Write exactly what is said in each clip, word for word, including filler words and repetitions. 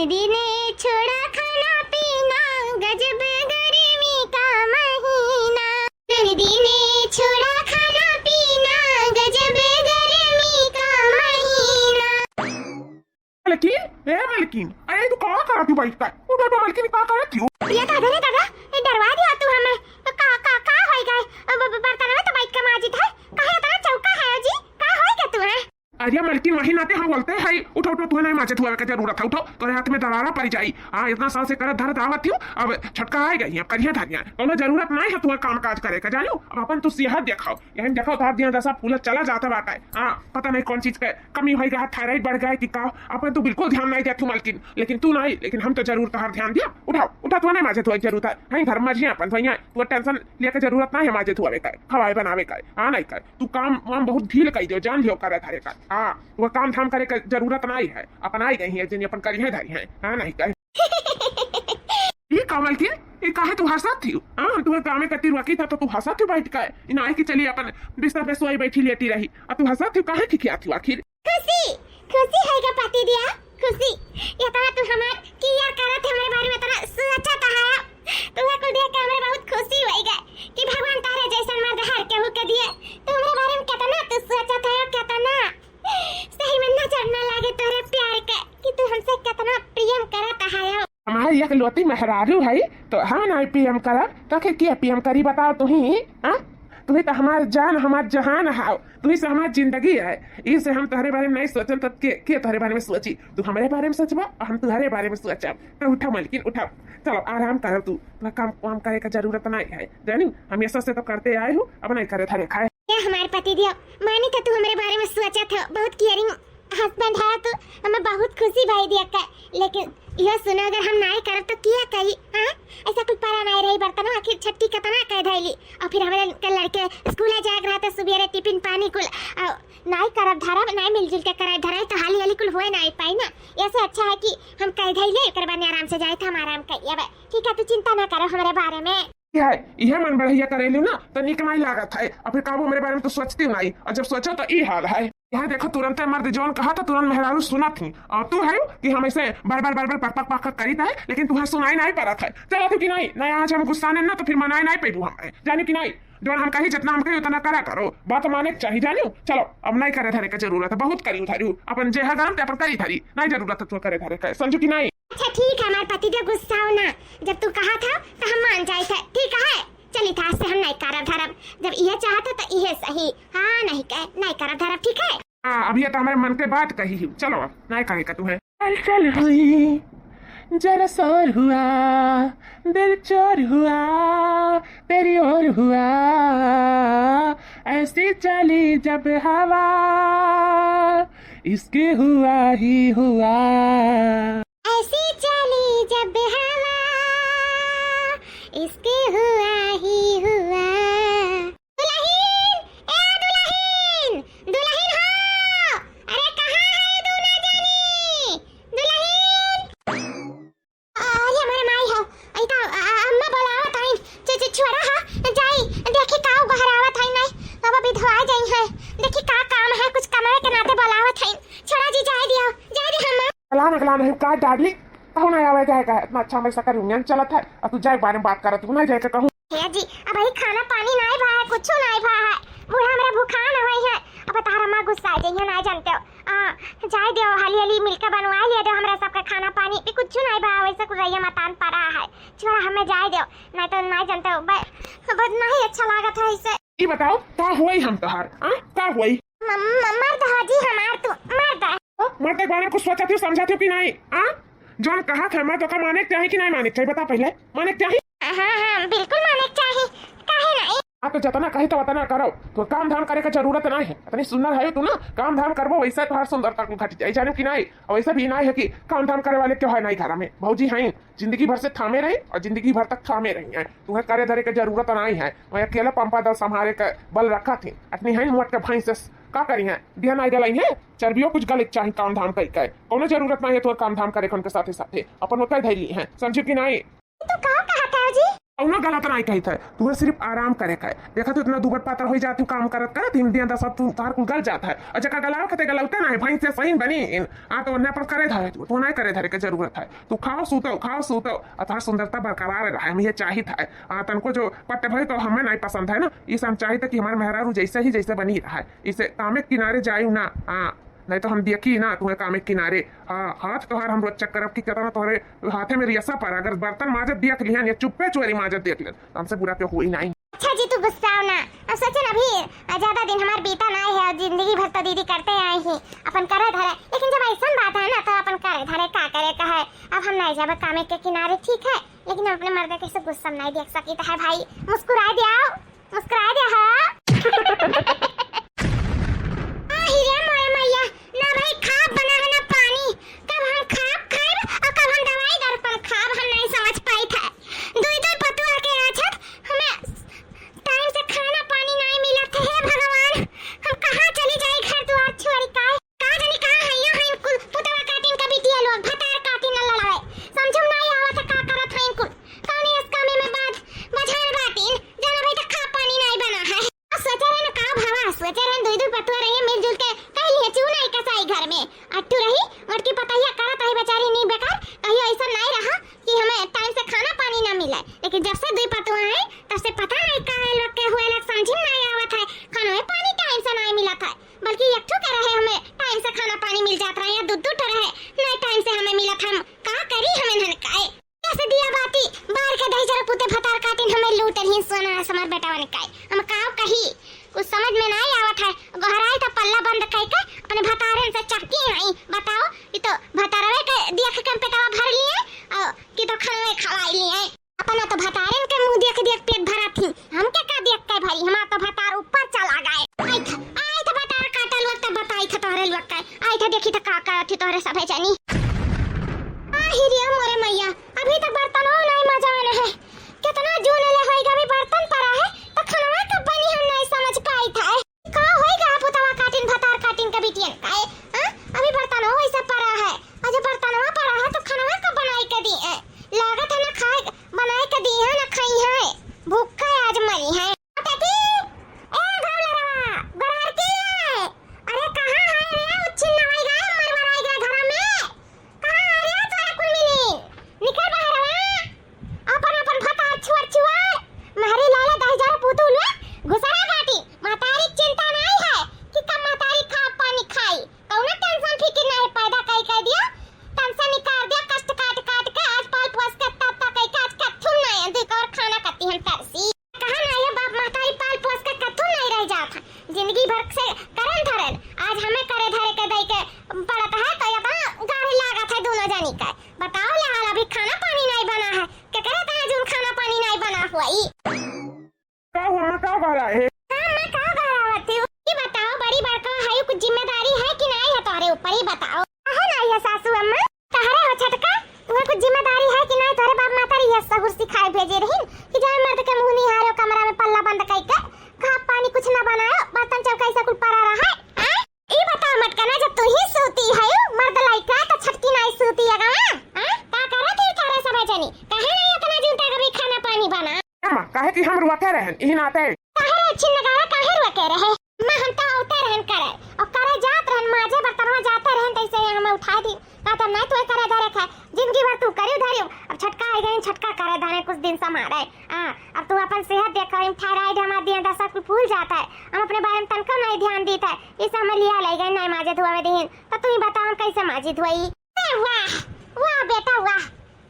दिने छोड़ा खाना पीना, गजब गर्मी का महीना। दिने छोड़ा खाना पीना, गजब गर्मी का महीना। मलकिन, ए मलकिन, अरे तू का करत हू बैठ के? उठ, उठ मलकिन, का करत हू? ये दादा रे दादा, ये डरवा दिया तू हमें। का, का, का होई गए? अब, अब बर्तन में तो बैठ के माजित है। काहे इतना चौका है जी? का होई गए तू है? अरे मलकिन, वही नाते हम बोलते हैं, उठो, उठो, तुम्हें नहीं माजे धुआवे का जरूरत है, उठो, तोरे हाथ में दरारा पड़ जाई। हाँ, इतना साल से करत धरत आवत हूँ, अब छटका आए गई, अब करिया धरिया, कोनो जरूरत नहीं है तुम्हें काम काज करे का, जानो। अब अपन तू सेहत देखाओ, यही देखाओ, तार दिया दशा फूलत चला जाता बाटा है। हाँ, पता नहीं कौन चीज के कमी होई गया, थायराइड बढ़ गया है कि का, अपन तू बिल्कुल ध्यान नहीं देत हूँ मलकिन, लेकिन तू नहीं, लेकिन हम तो जरूर तोहार ध्यान दिया। उठाओ, उठा, तुम्हें नहीं माजे धोए जरूरत है, यहीं धर्म जी अपन धोइया, तू टेंशन लेके जरूरत नहीं है माजे धोआवे का, खवाए बनावे का, हाँ नहीं का। तू काम वाम बहुत ढील कई दियो, जान लियो करे धरे का। हाँ, वो काम धाम करे के जरूरत नाई है, अपन आई गई है, जिन अपन करी है धरी है, हाँ नहीं कहे। ई का मलकिन, ई काहे तू हंसत थी? हाँ, हम तुम्हें काम करती रुकी था तो तू हंसत थी बैठ के। इन आई कि चली अपन बिस्तर पे सोई बैठी लेटी रही, और तू हंसत थी काहे, की क्या थी आखिर? खुशी, खुशी है का पति दिया, खुशी। इतना तू हमार केयर करत है, हमारे बारे में इतना सोचत है, तुम्हें को देख के हमारे बहुत खुशी होई गए कि भगवान तारे जैसन मर्द हर केहू के दिए। तू हमारे बारे में कितना तू सोचत है, कितना। सही में नजर ना लागे तोरे प्यार के कि तू हमसे कितना प्रेम करत है। हमारी एकलौती मेहरारू है तो हम नहीं प्रेम करब तो आखिर के प्रेम करी बताओ तुही, हाँ? तुही तो हमार जान, हमार जहान हाव, तुही से हमार जिंदगी है। इसे हम तोहरे बारे में नहीं सोचब तो के, के तोहरे बारे में सोची? तू हमारे बारे में सोचबा और हम तुम्हारे बारे में सोचब। तो उठा मलकिन, उठा, चलो आराम करो तू, तुम्हें काम वाम करे का जरूरत नहीं है, जानी हमेशा से तो करते आए हो, अब नहीं करे धरे खाए। ए हमार पति दिया, मानी तो तू हमरे बारे में सोचत हो, बहुत केयरिंग हस्बैंड है तू, हमें बहुत खुशी भाई दिया का। लेकिन यो सुनो, अगर हम नाई करब तो किया कही, हाँ? ऐसा कुल परा नाई रही बर्तन, आखिर छट्टी कतना कह धैली, और फिर हमारे के लड़के स्कूल जाए रहा तो सुबेरे टिफिन पानी कुल, और नाई करब धरब, नाई मिलजुल के करे धरे तो हाली हाली कुल होए नाई पाई ना। ऐसे अच्छा है कि हम कह धैले, एकर बाद आराम से जाए तो हम आराम करिए। ठीक है, तू चिंता ना करो हमारे बारे में। है, इहे मन बढ़िया करेलू ना, तो निक नाई लागत है। और फिर काबू मेरे बारे में तो सोचती नाई, और जब सोचो तो ई हाल है। यहाँ देखो, तुरंत मर्द जौन कहा था, तुरंत मेहरारू सुनत ही। और तू है कि हम ऐसे बार बार, बार बार, पक पक पक पक करीत है, लेकिन तुम्हें सुनाई नाई पड़त है। चलो तू कि नाई, नाई आज हम गुस्सा ने ना, तो फिर मनाई नाई पैबू हम, जानी कि नाई? जौन हम कही, जितना हम कही, उतना करा करो, बात माने के चाही, जानी? चलो, अब नाई करे धरे के जरूरत है, बहुत करी उधारी, अपन जे है गरम ते अपन करी धरी, नाई जरूरत है तू करे धरे के, समझू कि नाई? अच्छा ठीक है, हमार पति देव गुस्साओ ना, जब तू कहा था तो हम मान जाए थे। ठीक है, चली था, आज से हम नहीं करब धरब, जब ये चाहत हो तो ये सही। हाँ, नहीं कह, नहीं करब धरब, ठीक है। हाँ, अब ये तो हमारे मन के बात कही ही। चलो, अब नहीं कहे का तुम्हें। हलचल हुई, जरा शोर हुआ, दिल चोर हुआ, तेरी ओर हुआ, ऐसी चली जब हवा, इसके हुआ ही हुआ। ऐसी चली जब हवा, इसके हुआ ही हुआ। दुलहिन, ए दुलहिन, दुलहिन हो, अरे कहाँ है दूना जानी? दुलहिन। अरे हमारे माई हो, आई तो अ-, अ-, अम्मा बोलावत हईन। च-, च-, छोड़ा हा, जाई, देखी का बहरावत हईन, नहीं, अब अभी धोआ जाई है। देखी का काम है, कुछ कमाए के नाते बोलावत हईन। छोड़ा जी, जाए दियो, जाए दे अम्मा। चला ना, चला नहीं, का डार्लिंग, कहूँ ना आवे जाए का, इतना अच्छा हमारे सकर यूनियन चलत है, और तू जाए बारे में बात करत, तू ना जाए के कहूँ। हे जी, अब ही खाना पानी नाई भा है, कुछ नाई भा है, बूढ़ा हमारे भूखा न होई है, अब तार अम्मा गुस्सा जाइए, ना जानते हो। आ, जाए दो, हाली हाली मिलके बनवा लिया दो हमरा सबका खाना पानी, भी कुछ नहीं बा, वैसे कुछ रैया मतान पड़ा है। छोड़ा, हमें जाए दो, नहीं तो नहीं जानते हो, ब-, बहुत नहीं अच्छा लागत है इसे। ई बताओ, का होई हम तोहार, आ? का होई? मम-, मम-, मर्द हो जी हमार तू, मर्द। आ? मर्द के बारे में कुछ सोचत हो, समझत हो कि नहीं, आ? जौन कहा था मर्द, ओका माने के चाही कि नहीं माने के चाही, बता पहले, माने के चाही? हाँ, हाँ, बिल्कुल माने के चाही, काहे नहीं? आप तो जतना कही तो उतना करो, तो काम धाम करे के जरूरत नहीं है। इतनी सुंदर है तू ना, काम धाम करबो वैसे तोहार सुंदरता कुल घट जाए, जाने कि नहीं? और वैसे भी नहीं है कि काम धाम करे वाले क्यों है नहीं घर में, भौजी हैं, जिंदगी भर से थामे रही और जिंदगी भर तक थामे रही हैं। तुम्हें करे धरे के जरूरत नहीं है, वह अकेला पंपा दल संभाले के बल रखा थी। इतनी है मोट के भैंस से का करी है, दिया नहीं गलाई है, चर्बियों कुछ गले के चाही काम धाम कई के, कोनो जरूरत नहीं है तुम्हें काम धाम करे के, उनके साथे साथे अपन वो कह धैली है, समझे कि नहीं? तो का कहा था जी? कउनो गलत नाहीं कहित है, तुहे सिर्फ आराम करे के है। देखत हो इतना दुबर पातर होइ जात हूँ काम करत करत, हिंदिया दसा तू तार कुल गल जात है। और जका गलाव के ते गलौते नाहीं, भैंस से सही बनी इन। आ तो उन्हें अपन करे धरे, तू नाहीं करे धरे के जरूरत है। तू खाओ सूतो, खाओ सूतो, और तार सुंदरता बरकरार रहे, हम ये चाहित है। आ तनको जो पट्टे भई तो हमें नाहीं पसंद है ना, इस हम चाहित है कि हमार मेहरारू जैसे ही जैसे बनी रहे, इसे कामे किनारे जायू ना। हाँ, नाहीं तो हम देखी ना तुम्हें कामे किनारे। हाँ, हाथ तोहार हम रोज चेक करब कि कितना तोहरे हाथे में रियसा पड़ा। अगर बर्तन माजत देख लिहन या चुप्पे चोरी माजत देख लिहन, तो हमसे बुरा क्यों हुई नाहीं। अच्छा जी, तू गुस्साओ ना। अब सोचे ना अभी ज्यादा दिन हमार बीता नाहीं है और जिंदगी भर तो दीदी करते आई ही अपन करे धरे, लेकिन जब ऐसन बात है ना तो अपन करे धरे का करे का है। अब हम नाहीं जाबे कामे के किनारे, ठीक है, लेकिन हम अपने मर्द के से गुस्सा में नाहीं देख सकी तो है भाई। मुस्कुरा दिया, मुस्कुरा दिया है। आही रे मोरे मैया, ना भाई खाब बना है ना पानी। कब हम खाब खाइब और कब हम दवाई दर्पण खाब, हम नाहीं समझ पाइत है। दुई दुई पतुआ के आछत हमें टाइम से खाना पानी नाहीं मिलत है। हे भगवान, हम कहाँ चली जाई घर दुआर छोड़ी का? का जानी कहाँ हइया हइन कुल पुतवा काटिन का बिटिया लोग, भतार काटिन न लड़ावे। समझम नाहीं आवत है का करत हइन कुल। कौन इस कामे में बात बझान बाटिन, जाना भाई तो खा पानी नाहीं बना है। सोचे रहन का भवा, सोचे रहन दुई दुई पतुआ रही मिलजुल के कह लिए चू नाहीं कसाई घर में। अट्टू रही, मोटकी पतहिया करत रही बेचारी नी बेकार, कहियो ऐसा नाहीं रहा कि हमें टाइम से खाना पानी ना मिले। लेकिन जब से दुई पतुआ है, तब से पता नाहीं का है लोग के हुए लग समझी नाहीं आवत है। खाना में पानी टाइम से नाहीं मिलत है, बल्कि एक ठो के रहे हमें टाइम से खाना पानी मिल जात रहे, या दू दू ठो रहे नाहीं टाइम से हमें मिलत। हम का करी, हमें नन काए कैसे दिया बाती बाहर के दही जरा पूते भतार काटिन हमें लूट रही सोना हमार बेटा बन काए। हम का कही, कुछ समझ में नाहीं आवत है। गोहराई तो पल्ला बंद कह के अपने भतारन से चपकी आई। बताओ, ये तो भतारवे के देख के पेटवा भर लिए और कि तो खनवे खवाई लिए। अपना तो भतारन के मुंह देख देख पेट भरा थी, हमके का देख के भरी, हमार तो भतार ऊपर चला गए। आई था, आई था भतार काटल वक्त बताई था तोहरे लोग के। आई था देखी था का करत थी तोहरे सभे जनी। आही रे मोरे मैया, अभी तक बर्तन हो नाहीं मजान है। कितना जून ले होई गवी बर्तन पड़ा है, तो खनवा कब बनी हम नाहीं समझ पाई था। का होई गा पुतवा काटिन भतार काटिन के बिटियन का, ए? हाँ? अभी बर्तन हो वैसे पड़ा है। अजय बर्तनवा पड़ा है तो खनवा कब बनाई के दी है? लागत है ना खाए, बनाई के दी है ना खाई है। भूखा आज मरी है। बेटी, ए गौलरवा, गोरहर की है। अरे कहाँ है रे? उच्छिन नवाई गए, मर मराई गए घर में। कहाँ है रे तोरा कुल मिली? निकल बाहरवा। अपन अपन भतार छुअर छुअर, महरी लाले दही जरा पूतू लुआ, घुसरा बाटी। महतारी चिंता नाहीं है कि कब महतारी खा पानी खाई। कौनो टेंशन फिकिर नाहीं पैदा कई कर दिया। तन से निकाल दिया कष्ट काट काट के, आज पाल पोस के तब तक कई के आज कथुन नाहीं है, दुई कौर खाना कती हम तरसी। कहा ना ये बाप महतारी पाल पोस के कथू नाहीं रह जात है। जिंदगी भर से करन धरन, आज हमें करे धरे के दई के पड़त है तो इतना गारी लागत है दोनों जनी के। बताओ ले हाल अभी खाना पानी नाहीं बना है, के करे तना जून खाना पानी नाहीं बना हुआ ई। का हुआ माँ, का बहरा है? हाँ माँ, का बहरावत है? ई बताओ बड़ी बड़का है, कुछ जिम्मेदारी है कि नाहीं है तोहरे ऊपर, ई बताओ। कहा नाहीं है सासू अम्मा? तहरे हो छोटका, तुम्हें कुछ जिम्मेदारी है कि नाहीं? तोहरे बाप महतारी ये सहूर सिखाए भेजे रहिन कि जाए मर्द के मुंह निहारो, कमरा में पल्ला बंद कई के, खा पानी कुछ ना बनायो, बर्तन चौका ऐसा कुल पड़ा रहा है। आय? ई बताओ मटकना, जब तू ही सूती है मर्द लइका तो छटकी नाहीं सूती अगवा? आय? का करत ही तोहरे सब जनी? काहे नाहीं इतना जून तक अभी खाना पानी बना? अम्मा, काहे कि हम रुआ के रहन, इही नाते। काहे रे छिन नगारा, काहे रुआ के रहे? माँ हम तो उठे रहन करे, और करे जात रहन, माजे बर्तनवा जाते रहन, तैसे ही हमें उठा दी। का तब नहीं तोहे करे धरे खाए, जिंदगी भर तू करियो धरियो। अब छटका आई गई, छटका करे धरे कुछ दिन समारे। हाँ, अब तू अपन सेहत देखो, इन थायराइड हमार दिया दशा कुल फूल जाता है, हम अपने बारे में तनको नहीं ध्यान दीता है, इसे हमें लिया ले गए नहीं माजे धोवे दीन। तो तू ही बताओ हम कैसे माजी धोई? ए, वाह, वाह बेटा वाह,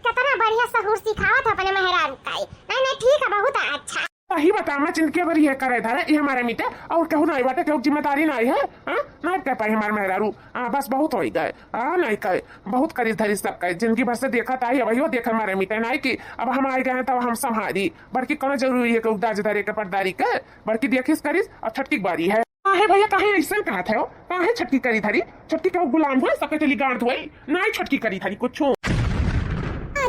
कितना बढ़िया सहूर सिखावत है अपने मेहरारू का। नहीं, नहीं, ठीक है, बहुत अच्छा। सही बता, मैं जिनके बारी ये करे धरे, ये हमारे मीते, और केहू नहीं बाटे, केहू जिम्मेदारी नहीं है, हाँ? नहीं कर पाई हमारे मेहरारू, हाँ, बस बहुत होई गए, हाँ, नहीं करे, बहुत करी धरी सब कहे, जिंदगी भर से देखत आई, अब यो देखे हमारे मीते, नहीं कि अब हम आए गए हैं, तब हम संभारी, बड़की कोनो जरूरी है कि उगदाज धरे के पटदारी के, बड़की देखिस करिस, अब छटकी बारी है। काहे भैया, काहे ऐसन कहत है हो? काहे छटकी करी धरी? छटकी के गुलाम हुए, सबके चली गांठ हुए, नहीं छटकी करी धरी कुछ। अरे,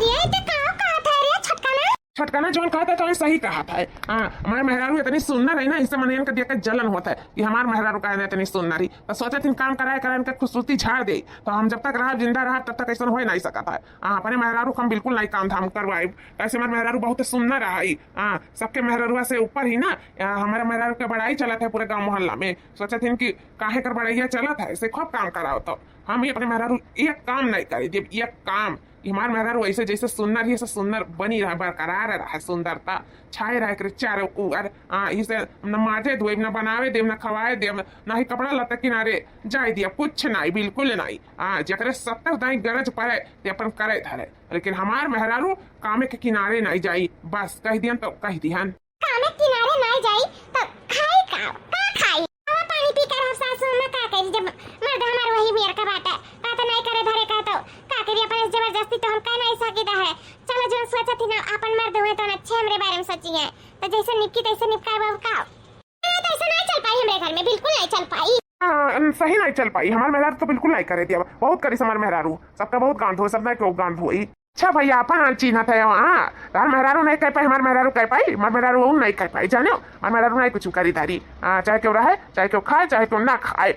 ये तो का कहत है रे छटका ना? छोटकना जौन कहत है, तौन सही कहत है। हाँ, हमार मेहरारू इतनी सुंदर है ना, इससे मनइन के देख के जलन होत है कि हमार मेहरारू काहे ना इतनी सुंदर ही। तो सोचत हिन काम कराए कराए इनके खूबसूरती झाड़ दे। तो हम जब तक रहब, जिंदा रहब, तब तक ऐसन होए नहीं सकत है। हाँ, अपने मेहरारू को हम बिल्कुल नहीं काम धाम करवाइब। ऐसे हमार मेहरारू बहुत सुंदर है। हाँ, सबके मेहरारुआ से ऊपर ही ना। हाँ, हमारे मेहरारू के बड़ाई चलत है पूरे गाँव मोहल्ला में। सोचत हिन कि काहे कर बड़ाइया चलत है, से खूब काम कराओ। तो हम ही अपने मेहरारू एक काम नहीं करे देब, एक काम। ई हमार मेहरारू ऐसे जैसे सुंदर ही, ऐसे सुंदर बनी रहे, बरकरार रहे, सुंदरता छाए रहे एकरे चारों ओर। हाँ, इसे न माजे धोएब, न बनावे देब, न खवाए देब, न ही कपड़ा लत्ता किनारे जाए दिया, कुछ नहीं, बिल्कुल नहीं। हाँ, जेकरे सत्तर दाई गरज पड़े, ते अपन करे धरे, लेकिन हमार मेहरारू कामे के किनारे नहीं जाई। बस कह दिहन तो कह दिहन। कामे किनारे नाई जाई, त खाई का? का खाई? हवा पानी पी कर हम सासू में का करी, जब मर्द हमार वही मेर का बाटे। का तो नाई करे धरे का तो का करी, अपन जबरदस्ती तो हम कह नहीं सकी है। चलो, जो सोचत ही ना, अपन मर्द हुए तो अच्छे हमरे बारे में सोची है, तो जैसे निपकी तैसे निपकाए बाबू का। हाँ, तो ऐसे नहीं चल पाई हमरे घर में, बिल्कुल नहीं चल पाई। हाँ, सही नहीं चल पाई, हमार मेहरारू तो बिल्कुल नहीं करे दिया, बहुत करी हमार मेहरारू, सबका बहुत गांध हो, सब नहीं को गांध हुई। अच्छा भैया, अपन हाल चिन्हत है वहाँ। तार मेहरारू नहीं कह पाई, हमार मेहरारू कह पाई, हमार मेहरारू वो नहीं कह पाई, जानो, हमार मेहरारू नहीं कुछ करी धारी। हाँ, चाहे क्यों रहे, चाहे क्यों खाए, चाहे क्यों ना खाए।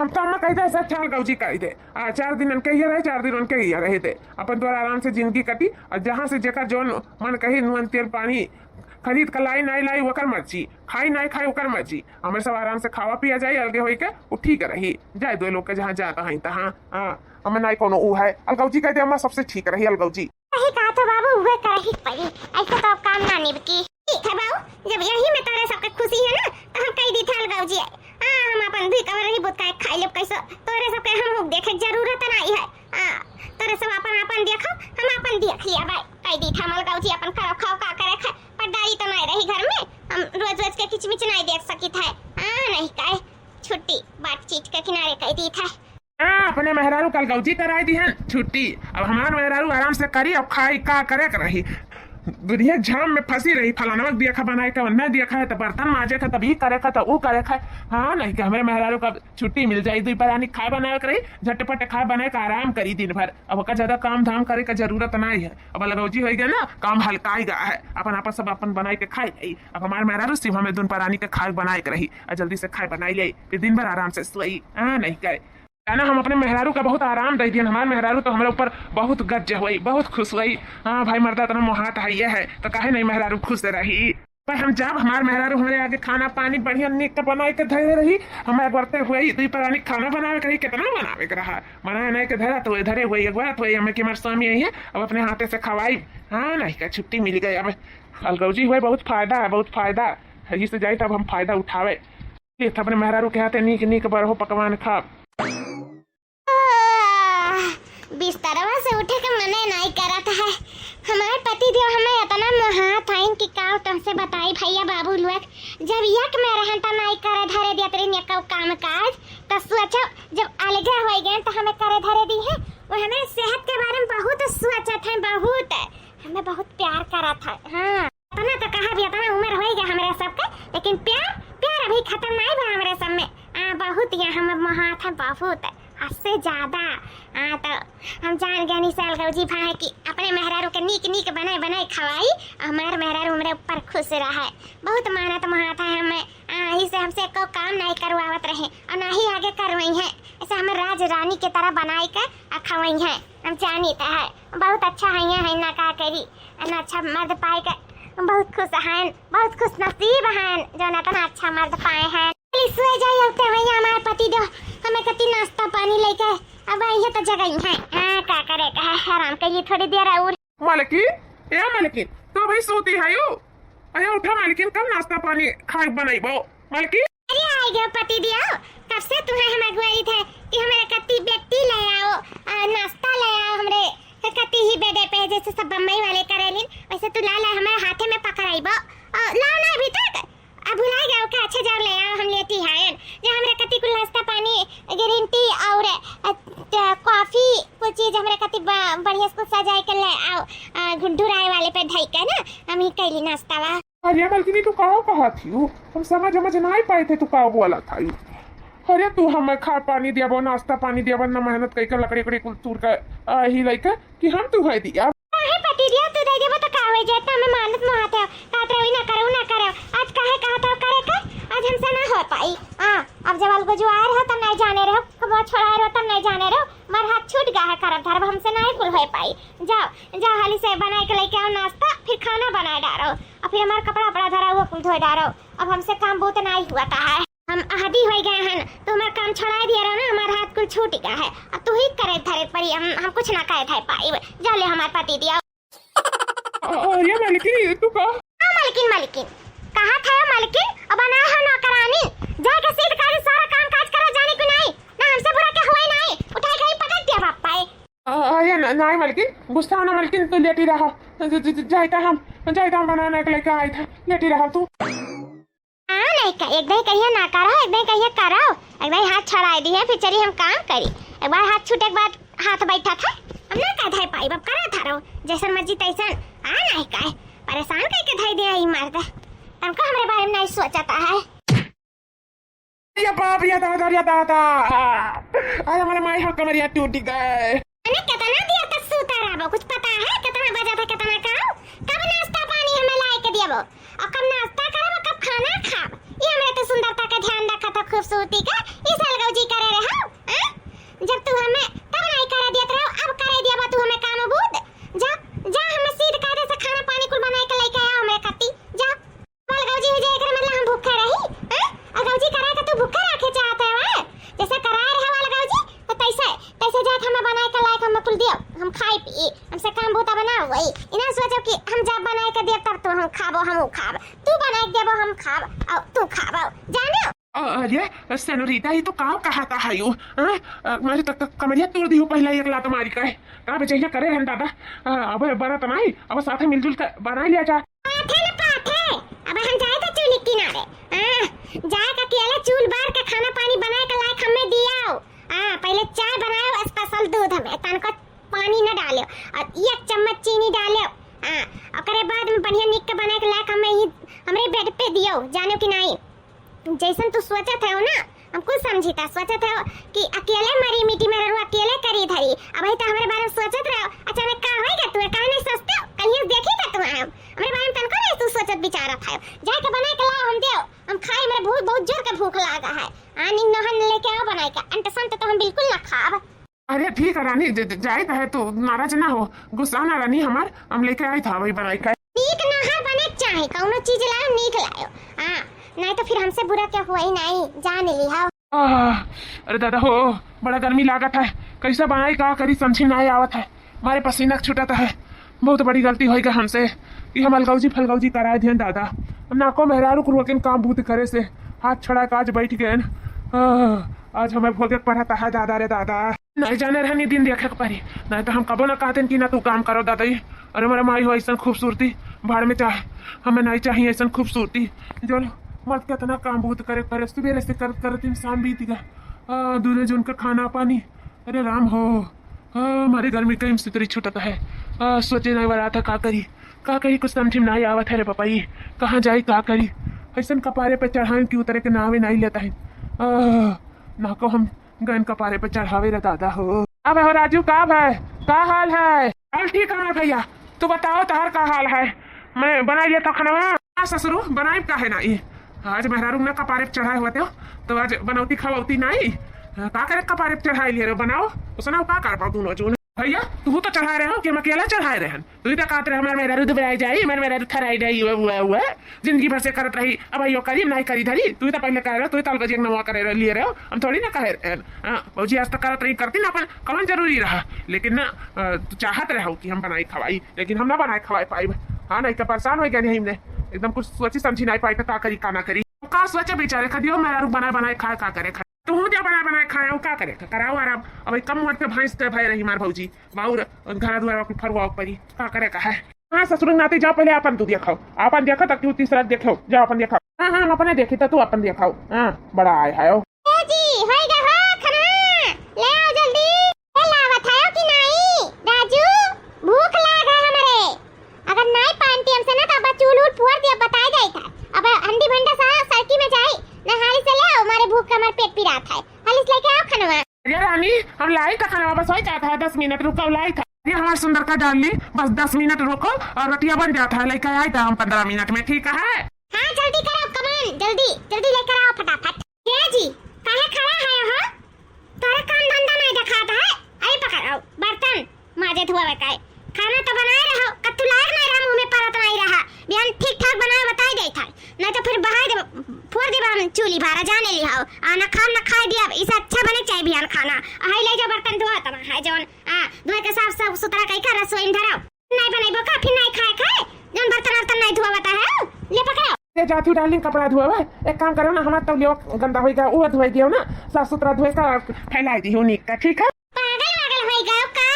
हम तो अम्मा कह दे, ऐसा चार गौजी कह दे। आ, चार दिन उनके ये रहे, चार दिन उनके ये रहे दे। अपन द्वारा आराम से जिंदगी कटी, और जहाँ से जेकर जौन मन कही, नून तेल पानी खरीद के लाई, नहीं लाई, ओकर मर्जी, खाई नहीं खाई, ओकर मर्जी। हमें सब आराम से खावा पिया जाए, अलगे होई के, वो ठीक रही। जाए दो लोग के जहाँ जाता है तहाँ। हाँ, हमें नहीं कोनो ऊ है। अलगौजी कह दे अम्मा, सबसे ठीक रही अलगौजी। सही कहा तो बाबू, उहे करही के पड़ी। ऐसे तो अब काम ना निबकी। ठीक है बाबू, जब यही में तोरे सबके खुशी है ना, तो हम कह दी थे अलगौजी। हाँ, हम अपन दुई कवर रही बुत का खाई लेब कैसो। तोरे सबके हम हुक देखे के जरूरत नहीं है। हाँ, तोरे सब अपन अपन देखो, हम अपन देख लिया भाई। कह दी थे हम अलगौजी, अपन करो खाओ का करे खाए। पटदारी तो नहीं रही घर में, हम रोज रोज के किचमिच नहीं देख सकी थे। हाँ, नहीं कहे छुट्टी बातचीत के किनारे कह दी थे। हाँ, अपने मेहरारू कलगौजी कराई दिहन छुट्टी। अब हमार मेहरारू आराम से करी, अब खाई का करे के रही। दुनिया झाम में फंसी रही, फलानवा के दिया खा बनाए के, ओन्ने दिया खा है, तो बर्तन माजे खा, तब ई करे खा, तो ऊ करे खा। हाँ, नहीं कि हमरे मेहरारू का छुट्टी मिल जाई, दुई परानी खाए बनावे के रही, झटपट खाए बनाए के आराम करी दिन भर। अब ओका ज्यादा काम धाम करे का जरूरत नहीं है। अब अलगौजी हो गया ना, काम हल्काई गया है, अपन आपस सब अपन बनाए के खाए जाई। अब हमार मेहरारू सिर्फ हमें दुन परानी के खाए बनाए के रही, और जल्दी से खाए बनाई ले, फिर दिन भर आराम से सोई। हाँ, नहीं करे। जाना, हम अपने मेहरारू का बहुत आराम दे दियन। हमार मेहरारू तो हमरे ऊपर बहुत गज्ज हुई, बहुत खुश हुई। हाँ भाई, मर्दा इतना मोहात है ये है, तो काहे नहीं मेहरारू खुश रही? पर हम जब हमार मेहरारू हमरे आगे खाना पानी बढ़िया निक बनाए के धरे रही, हम एक बार ते हुई, दुई परानी खाना बनावे के रही, कितना बनावे के रहा, बनाए नहीं के धरा तो धरे हुई, एक बार तो हमें कि हमार स्वामी आई है, अब अपने हाथे से खवाई। हाँ, नहीं का छुट्टी मिल गई। अब अलगौजी हुए, बहुत फायदा है, बहुत फायदा है, इससे जाए तब हम फायदा उठावे। ये तो अपने मेहरारू के हाथे नीक नीक बरहो पकवान खाब। आह, बिस्तरवा से उठे के मने नाई करत है। हमार पति देव हमें इतना मोहात हइन कि का तुमसे बताई भैया बाबू लोग। जब यक में रहन त नाई करे धरे दियत रही यक काम काज, त सोचो जब अलगे हो गए त हमें करे धरे दी है। वो हमें सेहत के बारे में बहुत सोचत है, बहुत, हमें बहुत प्यार करत है। हाँ। इतना तो कहा भी, इतना उम्र होई गया हमरे सबके, लेकिन प्यार, प्यार अभी खत्म नहीं भा हमरे सब में। आ, बहुत ये हम मोहात है, बहुत, हद से ज्यादा। आ, तो हम जान गए निशाल गौजी भाई कि अपने मेहरारू के नीक नीक बनाए बनाए खवाई, हमार मेहरारू हमरे ऊपर खुश रहे। बहुत मानत मोहात है हमें। आ, इसे हमसे को काम नहीं करवावत रहे और ना ही आगे करवाई है। ऐसे हमें राज रानी की तरह बनाए के आ खवाई है। हम जानी तो है, बहुत अच्छा है, यहाँ है ना, का करी, ना अच्छा मर्द पाए के बहुत खुश हैं, बहुत खुश नसीब हैं जो ना इतना अच्छा मर्द पाए हैं। चली सोए जाई, अब ते भैया हमारे पति देव हमें कति नाश्ता पानी लेके अब आई है तो जगह ही है। हाँ, का करे का है, आराम करिए थोड़ी देर और। मालकिन, ए मालकिन, तो भाई सोती है यो? अरे उठा मालकिन, कब नाश्ता पानी खाए बनाइबो मालकिन? अरे आ गयो पति दियो, कब से तुम्हें हम अगुवाई थे कि हमारे कत्ती बेटी ले आओ, आ, नाश्ता ले आओ हमरे कत्ती ही बेडे पे, जैसे सब बम्बई वाले करेलिन, वैसे तू ला ला हमारे हाथे में पकड़ाइबो। आ, लाओ ना अभी तक, अब भुला गयो का? अच्छा जाओ ले आओ, हम लेती हैं। जो हमरे कत्ती कुल नाश्ता पानी, ग्रीन टी और, आ, आ, कॉफी, कुल चीज हमरे कत्ती ब-, बढ़िया से कुल सजाए के ले आओ, आ, गुड्डू राय वाले पे धई के ना, हम ही कैली नाश्ता वा। अरे मलकिनी, तू का कहत हियो? हम समझ, समझ नाई पाए थे, तू का बोलत हियो? अरे तू हमें खा पानी दियाबो, नाश्ता पानी दियाबो, ना मेहनत कइके लकड़ी, लकड़ी कुल तूर के, आ, ही लइके कि हम तू है दिया। काहे पति दिया, तू दे देबो तो का आवे जेता में मानत मोहात है, कहत रहे, "ई ना करे, ऊ ना करे।" आज काहे कहत हो करे के? आज हमसे ना हो पाई। हाँ, अब जब अलगो जुआर हो, तब नहीं जाने रहो, कब छोड़ाए रहो, तब नहीं जाने रहो, हमार हाथ छूट गया है, करब धरब हमसे नहीं कुल हो पाई। जाओ, जाओ, हाली से बनाए के लेके आओ नाश्ता, फिर खाना बनाए डारो, और फिर हमार कपड़ा, उपड़ा धरा हुआ कुल धोए डारो। अब हमसे काम बहुत नहीं हुआ था है, हम अहदी हो गए हैं, तो हमार काम छोड़ाए दिया रहो ना, हमार हाथ कुल छूट गया है, अब तू ही करे धरे पड़ी, हम, हम कुछ ना करे थे पाई। जा ले हमार पति दिया। अ-, अरे मलकिन, ये तू का? हाँ, मलकिन, मलकिन। कहा था यो मलकिन, अब बना हो नौकरानी। जाके सीध काज सारा काम काज करो, जानी कि नहीं? ना हमसे बुरा के हुआ ही नहीं। उठाए के ही पटक दिया बाप पाए। अ-, अरे न-, नहीं मलकिन, गुस्सा ना मलकिन, तू लेटी रहो। ज-, ज-, ज-, जाइता हम, जाइता हम बनाना के लेके आई था, लेटी रहो तू। हाँ, नहीं का, एक दाई कहिया ना करो, एक दाई कहिया करो, एक दाई हाथ छड़ाए दी है, फिर चली हम काम करी। एक बार हाथ छूटे के बाद हाथ बैठा था, हम ना कह धाई पाई, अब करा था रहो, जैसन मर्जी तैसन, आ नहीं का, परेशान करके धाई दे ई मर्द, तनको हमरे बारे में नहीं सोचता है। या बाप, या दादा, या दादा, अरे हमारे माई हो कमरिया टूट गए। अने कितना देर तक सूता रहबो? कुछ पता है कितना बजा था, कितना का? कब नाश्ता पानी हमें लाए के दियबो? और कब नाश्ता करब, कब खाना खाब? ये हमरे तो सुंदरता का ध्यान रखा था, खूबसूरती का, इस अलगौजी करे रहो, हाँ? जब तू हमें तब नहीं करे दियत रहो, अब करे दियबो तू हमें काम बूद? जा, जा हमें सीध कायदे से खाना पानी कुल बनाए के लेके आओ हमरे खाती, जा। अलगौजी हो जाए, एकरे मतलब हम भूखे रही, हैं? अलगौजी करा के तू भूखे रखे चाहत है, हैं? जैसे कराए रहे अलगौजी, तो तैसे, तैसे जाए के हमें बनाए के लायक हमें कुल दियो, हम खाई पी, हमसे काम बूता बनाओ वही। इना सोचो कि हम जब बनाए के देब तब तू हम खाबो, हम ऊ खाब, तू बनाए के देबो हम खाब, और तू खाबो, जानो? अ-, अरे, सेनोरिटा, ये तो का कहा था है यू, हैं? अ, मारे तक, तक कमरिया तोड़ दी हो पहला एक लात मारी का है। का बेचैया करे रहन दादा, अ, अब बड़ा तो नहीं, अब साथे मिलजुल कर बना लिया जा। पाथे न पाथे, अब हम जाए तो चूल्ही किनारे। हाँ, जाए के अकेले चूल बार के खाना पानी बनाए के लायक हमें दियाओ। हाँ, पहले चाय बनाओ special दूध में, तनको पानी न डालो और एक चम्मच चीनी डालो। हाँ, ओकरे बाद में बढ़िया निक के बनाए के लायक हमें ही, हमरे bed पे दियो, जानो कि नहीं? जैसन तू सोचत हो ना, हम कुछ समझी था, सोचत हो कि अकेले मरी मिट्टी में रहू, अकेले करी धरी। अब ही तो हमरे बारे में सोचत रहो, अचानक का होई गया? तू काहे नहीं सोचते हो? कहीं देखी था तू हम? हमरे बारे में तनको नहीं तू सोचत विचारत है। जाए के बनाए के लाओ, हम देव, हम खाए, हमरे भूख, बहुत जोर के भूख लागा है। आनी नहन लेके आओ बनाए के, अंट संट तो हम बिल्कुल ना खाब। अरे ठीक है रानी, ज-, ज-, जाए तो है, तू नाराज ना हो, गुस्सा ना रानी हमार, हम लेके आई था वही बनाई का। नीक नहर बने के चाही, कौनो चीज लायो, नीक लायो। हाँ, नहीं तो फिर हमसे बुरा क्या हुआ ही नहीं, जान लिहा। आह, अरे दादा हो, बड़ा गर्मी लागत है, कैसे बनाई का करी, समझी नहीं आवत है, मारे पसीना छूटत है। बहुत बड़ी गलती होई गई हमसे, कि हम अलगौजी फलगौजी कराए दिहन दादा। हम नाको मेहरारू कुरुआ के काम बूत करे से हाथ छड़ा के आज बैठ गए। आह, आज हमें भोगे के पड़त है दादा रे दादा। नहीं जाने रहनी दिन देखे के पड़ी, नहीं तो हम कबो ना कहते कि ना तू काम करो दादा। अरे हमारे माई हो ऐसन खूबसूरती, भाड़ में चाहे, हमें नहीं चाहिए ऐसन खूबसूरती। जो मर्द कितना काम बहुत करे, करे सुबेरे से करत करत दिन शाम बीत गया। आ, दूनो जन का खाना पानी, अरे राम हो, आ, हमारे गर्मी कहीं से तेरी छूटत है। आ, सोचे नहीं वाला था का करी, का करी, कुछ समझ में नहीं आवत है रे पापा, ये कहाँ जाई, का करी। ऐसन कपारे पे चढ़ाएं कि उतरे के नावे नहीं लेता है। आ, ना को हम गन कपारे पे चढ़ावे रे दादा हो। अब हो राजू, का भाई, का हाल है? हाल ठीक है हमार भैया, तू बताओ तोहर का हाल है? मैं बनाई लिया था खाना। हाँ ससुरू, बनाई का है ना ई? आज मेहरारू ना कपारे पे चढ़ाए होते हो, तो आज बनौती खवौती नहीं। हाँ, का करे कपारे पे चढ़ाई लिए रहो, बनाओ, उसने का कर पाओ दोनों जून। भैया, तू तो चढ़ाए रहे हो कि हम अकेला चढ़ाए रहे हैं? तू ही तो कहत रहे हमारे मेहरारू दुबराई जाई, हमारे मेहरारू थराई जाई, हुआ, हुआ, हुआ। जिंदगी भर से करत रही, अब यो करी, नहीं करी धरी। तू ही तो पहले कह रहे हो, तू ही तो अलगजिया के नमवा करे रहे, लिए रहे हो, हम थोड़ी ना कहे रहे हैं। हाँ, भौजी आज तक करत रही, करती ना अपन, कौन जरूरी रहा। लेकिन ना, अ, तू चाहत रहो कि हम बनाई खवाई, लेकिन हम ना बनाए खवाए पाई। हाँ, नहीं तो परेशान हो गया नहीं हमने, एकदम कुछ सोची समझी नहीं पाई तो का करी, का ना करी। का सोचे बेचारे, कदियो मेहरारू बनाए बनाए खाए, का करे खाए। तू जा बनाए बनाए खाए, का करे, कराओ आराम। अब कम उम्र के भैंस के भय रही हमार भौजी, बाउर घर दुआर के फरुआ ऊपर ही, का करे का है। हाँ, ससुर नाती, जाओ पहले अपन तू देखाओ, अपन देखो, तब तू तीसरा देखो, जाओ अपन देखाओ। हाँ, हाँ, हम अपने देखी, तो तू अपन देखाओ। हाँ, बड़ा आए है। ए जी, होई गा हो खाना, ले आओ जल्दी। ए, लावत है कि नहीं? राजू, भूख लाग है हमरे। अगर नहीं पान पियम से ना, तो अब चूल उल फुअर दिया, बताए जाई था। अब हंडी भंडा सारा सड़की में जाई, ना हाली से ले आओ, हमारे भूख का हमारे पेट पिरात है। हाली से लेके आओ खाना। अरे रानी, हम लाई था खाना, बस होई जाता है, दस मिनट रुको, लाई था। अरे हमार सुंदर का डार्लिंग, बस दस मिनट रुको और रोटिया बन जात है, लइके आई त हम पन्द्रह मिनट में, ठीक है? हाँ, जल्दी करो, come on, जल्दी, जल्दी लेकर आओ फटाफट। ए जी, काहे खड़ा है हो? तोरा काम धंधा नहीं देखात है? आई पकड़ो, बर्तन माजे धोवे का है। खाना तो बनाए रहो, कत्तू लायक नहीं रहा, मुंह में परत नहीं रहा। बिहान ठीक ठाक बनाए बताई देत है, नहीं तो फिर बहाई दे, फोड़ देबा हम चूल्ही भारा, जाने लिहाओ। आ ना खाम ना खाए दिया, इसे अच्छा बने के चाहिए बिहान खाना। हाय ले जाओ बर्तन धोआ तमा है जौन, आ, धोए के साफ साफ सुथरा कई का रसोई में धराओ। नहीं बनइबो का, फिर नहीं खाए खाए, जौन बर्तन वर्तन नहीं धोआ बता है, ले पकड़ो। ये जाती हूँ डार्लिंग, कपड़ा धोआ है। एक काम करो ना, हमार तौलिया गंदा होई गया, वो धोई दियो ना, साफ सुथरा धोए का फैलाई दी हो नीक का, ठीक है? पागल वागल होई गयो का?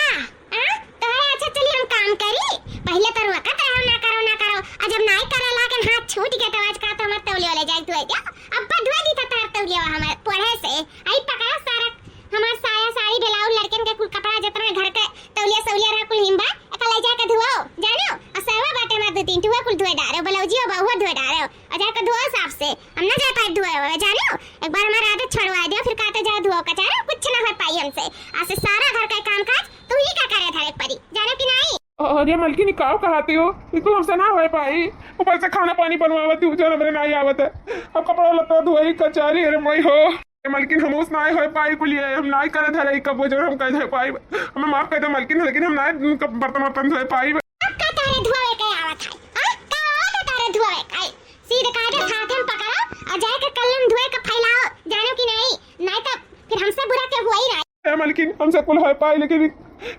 आ? तोहरे अच्छा चली हम काम करी, पहले तो रोकत रहो ना करो ना करो, और जब नाई करे लागे हाथ छूट गया तो आज का तो हमार तौलिया ले जाए धोए दियो। अब पर धोए दी तो तार तौलिया हमार पढ़े से आई पकड़ा सारा हमार साया साड़ी ब्लाउज लड़कन के कुल कपड़ा जितना घर के तौलिया सौलिया रहा कुल हिम्बा एका ले जाके धुआओ जानो। और सरवा बाटे हमार दो तीन ठुआ कुल धोए डारो, ब्लाउजियो बहुआ धोए डारो। और जाके धुआओ साफ से, हम ना जाए पाए धुआओ जानो। एक बार हमार आदत छोड़वा दियो, फिर कहते जाओ धुआओ कचारो, कुछ ना हो पाई हमसे। आज से सारा घर का काम काज तू ही का करे धरे पड़ी, जानो कि नहीं? अरे मलकिन, ई काव कहती हो? बिल्कुल हमसे ना हो पाई। ऊपर से खाना पानी बनवावत हूँ, जो हमरे नाई आवत है। अब कपड़ा लत्ता धोई कचारी, अरे मई हो। ए मलकिन, हमसे ना हो पाई कुलिया, हम नाई करे धरे कबो, जो हम कह दे पाई। हमें माफ कर दो मलकिन, लेकिन हम नाई बर्तन वर्तन धोए पाई। अब का तारे धोए के आवत है? हाँ? का आवत है तारे धोए के? सीधे कायदे हाथ में पकड़ो और जाके कल्लम धोए के फैलाओ, जानो कि नहीं? नहीं तो फिर हमसे बुरा के हुआ ही नहीं। ए मलकिन, हमसे कुल हो पाई, लेकिन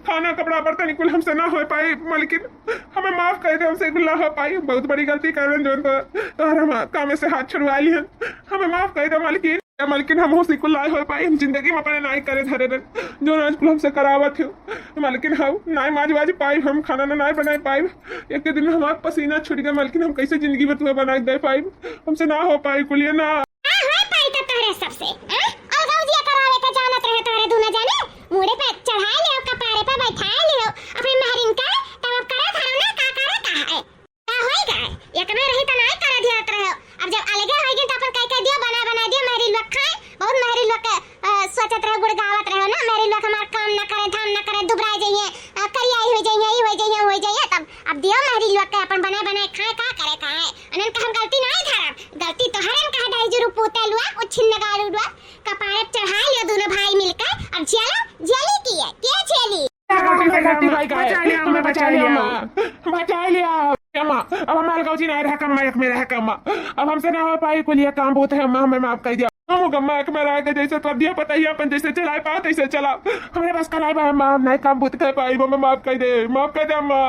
खाना, कपड़ा, बर्तन कुल हमसे ना हो पाई। मलकिन, हमें माफ कर दे, हमसे कुल ना हो पाई। बहुत बड़ी गलती कर रहे, जो तो, तोहर हम काम से हाथ छुड़वा लिए। हमें माफ कर दे मलकिन। ए मलकिन, हम हमसे कुल ना हो पाई, हम जिंदगी में अपने नाई करे धरे रहे, जो आज कुल हमसे करावत हो। मलकिन, हम नाई माज वाज पाई, हम खाना ना नाई बनाए पाई। एक दिन में हमार पसीना छूट गया मलकिन, हम कैसे जिंदगी में तुम्हें बना के दे पाई? हमसे ना हो पाई कुलिया ना। ना हो पाई तो तोहरे सबसे, हाँ? और गौजिया करावे के जानत रहे तोहरे दूनो जाने, मूड़े पे चढ़ाए लियो, कपारे पे बैठाए लियो, अपने महरिन का, तब अब करे धरो ना, का करे का है? का होई का है? एक में रही तो नाई करे दियत रहे, अब जब अलगे होई गए तो अपन कह कह दियो, बना बना दियो, महरी लोग खाए, बहुत महरी लोग के, अ, सोचत रहे, गुड़ गावत रहे ना, महरी लोग हमार काम ना करे, धाम ना करे, दुबराए जाइए, अ, करियाई हो जाइए, ई हो जाइए, हो जाइए, तब अब दियो महरी लोग के अपन बनाए बनाए खाए, का करे का है? अनन का हम गलती नाई धरब, गलती तोहरन का है, डाई जुरु पूते लुआ, उछिन नगाड़ू लुआ, कपारे पे चढ़ाई लियो दोनों भाई मिलके। अब झेलो, झेली की है, के झेली? गलती से गलती भाई का है, बचा लिया, हमें बचा लिया, माँ, बचा लिया। ए माँ, अब हमार गौजी नाई रहा कम्मा, एक में रहा कम्मा, अब हमसे ना हो पाई कुलिया काम बहुत है, माँ, हमें माफ कर दिया। हम गम्मा एक में रह के जैसे तो दिया पता ही अपन जैसे चलाए पाओ तैसे चलाओ। हमरे बस का नाई बा, माँ, हम नाई काम बहुत कर पाई, हमें माफ कर दे, माफ कर दे अम्मा।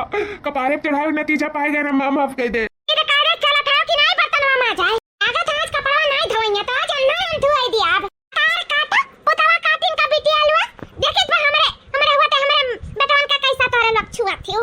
कपारे पे चढ़ाए नतीजा पाए गए ना, माँ, माफ कर दे। ये तो कागज चलत है कि नाई बर्तन माँ जाए। लागत है आज कपड़ा नाई धोइया तो आज अन्ना हम धोई दिया। अब तार काटा, पुतवा काटिन का बिटिया लुआ। देखित बा हमरे, हमरे हुआ ते हमरे बेटवन का कैसा तोरे लोग छुआ थी।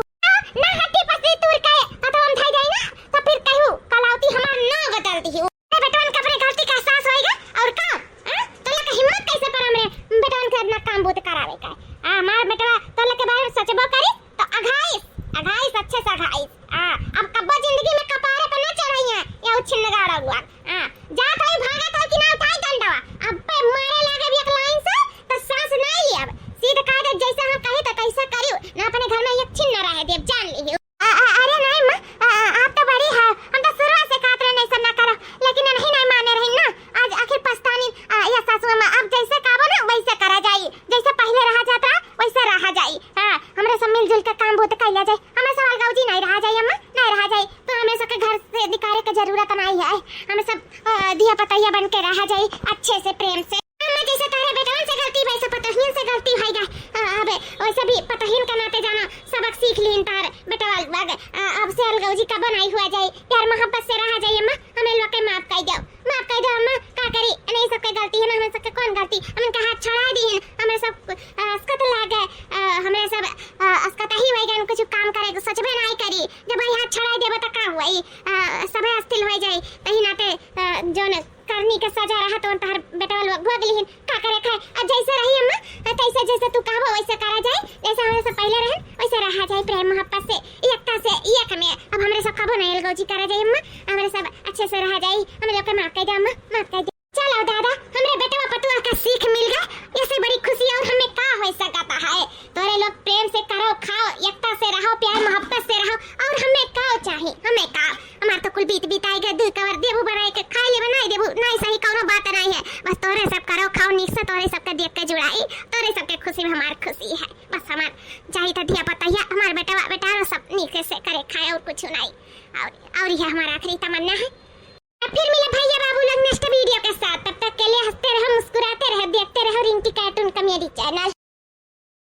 ना हड्डी पसली तूर के हथवा में धई जाई ना, तो फिर कहू कलौती हमार ना बदल दी। ए बेटवन के अपने गलती का एहसास होएगा और का? हाँ? तो लोग के हिम्मत कैसे पर हमरे बेटवन के अपना काम बूत करावे का? आ, हमार बेटवा तो लोग के बारे में सोचबो करी तो अघाइस, अघाइस, अच्छे से अघाइस। आ, अब कब्बो जिंदगी में कपारे पे ना चढ़ाइया, या उछिन नगाड़ा हुआ। आ, जात होई, भागत होई कि ना उठाई डंडवा। अब पे मारे लागे भी एक लाइन से, तो सांस नहीं ली अब। सीधे कह दे, जैसे हम कही तो कैसे करियो, ना अपने घर में एक छिन न रहे देब, जान ली। आ, आ, अरे नहीं माँ, आ, आ, आप तो बड़ी है, हम तो शुरू से कहत रहे नहीं सब ना करो, लेकिन नहीं, नहीं माने रही ना। आज आखिर पछतानी, आ, या सासू अम्मा, आप जैसे कहबो ना वैसे करा जाई, जैसे पहले रहा जात रहा वैसे रहा जाई। हाँ, हमरा सब मिलजुल के काम बहुत कैला जाए। हमरा सब अलगौजी नहीं रहा जाए अम्मा, नहीं रहा जाए। तो हमरा सब के घर से निकाले के जरूरत नहीं है। हमरा सब, अ, धिया पतैया बन के रहा जाए अच्छे से, प्रेम से। अम्मा, जैसे तोहरे बेटवन से गलती, वैसे पतोहियन से गलती होई गए। अ, अब वैसे भी पतोहियन के नाते जाना सबक सीख लीन तार बेटवा लोग। अ, अब से अलगौजी कबो नहीं हुआ जाए, प्यार मोहब्बत से रहा जाए अम्मा। हमें लोग के माफ कर दो, माफ कर दो अम्मा। का करी, नहीं सबके गलती है ना, हमें सबके कौन गलती? हम इनका हाथ छोड़ा दी है, हमें सब, अ, असकत लागे, अ, हमें सब, अ, असकत ही होई गए, कुछ काम करे, सोचबे नहीं करी। जब वही हाथ छोड़ा देबे तो का हुई? अ, सबे अस्थिल हो जाई, तही नाते, अ, जोन करनी के सजा रहा तो तहर बेटवा लोग भोग लिहिन, का करे खाए। अब जैसे रही अम्मा, तैसे जैसे तू कहबो वैसे करा जाए, जैसे हमरे सब पहले रहन वैसे रहा जाए, प्रेम मोहब्बत से, एकता से, एक में। अब हमरे सब कबो नहीं अलगौजी करा जाए अम्मा, हमरे सब अच्छे से रहा जाए, हमरे लोग के माफ कर दे अम्मा, माफ कर दे। चलो दादा, हमरे बेटवा पतुआ का सीख मिल गए, ऐसे बड़ी खुशी और हमें का हो सकता है। तोरे लोग प्रेम से करो, खाओ, पीत बिताई के दुइ कवर देबू बनाई के, खाई लेबे नाहीं देबू, नाहीं सही कउनो बात नाहीं है। बस तोहरे सब करो खाओ नीक से, तोहरे सबके देख के जुड़ाई, तोहरे सबके खुशी में हमार खुशी है। बस हमार जाई त धिया पतहिया, हमार बेटवा बेटारो सब नीक से करे खाए अउर कुछ नाहीं। अउर, अउर इहे हमार आखिरी तमन्ना है।